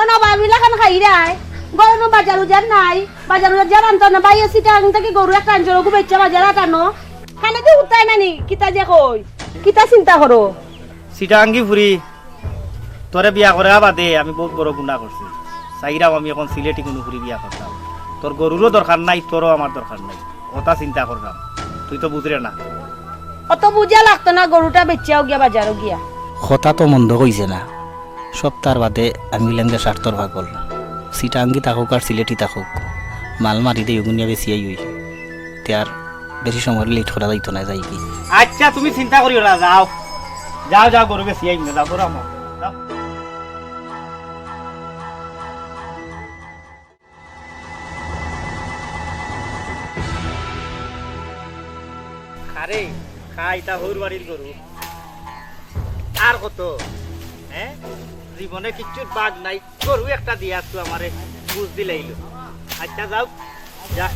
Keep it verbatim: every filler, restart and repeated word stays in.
নবাবিলা খান খাইরায়। গরু নু বাজার উজার নাই। বাজার উজার যার আনতো না। ভাই, চিটাগাং থাকি গরু একটা আনছো, রঘু বেচ্চা বাজার আটানো। খানে তো উঠতায় না নি, কিতা যে কই? কিতা চিন্তা করো? চিটাগাঙ্গি ফুরি, তোরে বিয়া করার বাদে আমি বউত বড় গুনা করছি। চাইরাম আমি অখন সিলেটি কুনু ফুরি বিয়া করতাম। তোর গরুরও দরকার নাই, তোরও আমার দরকার নাই। অতা চিন্তা কররাম, তুই তো বুঝরে না। অত বুঝা লাগতো না, গরুটা বেচিয়াও গিয়া বাজারো গিয়া। কথা তো মন্দ কইছে না, সপ্তাহর বাদে আমি অইলাম গিয়া স্বার্থর পাগল। চিটাগাঙ্গি থাকউক আর সিলেটি থাকউক, মাল মারি দেই অগুনিয়া বেচিয়াই অই। তে আর বেশি সময় লেট করা যাইতো না, যাই কি? আচ্ছা, তুমি চিন্তা করিও না, যাও। যাও, যাও, গরু বেচিয়াই না, যাও, গরু আমার। যাও। আরে, খা, ইতা হউর বাড়ির গরু। আর কত? হ্যাঁ? জীবনে কিচ্ছুর বাগ নাই। গরু একটা দিয়া তো আমারে বুঝ দিলাইলো। আচ্ছা, যাও, যা।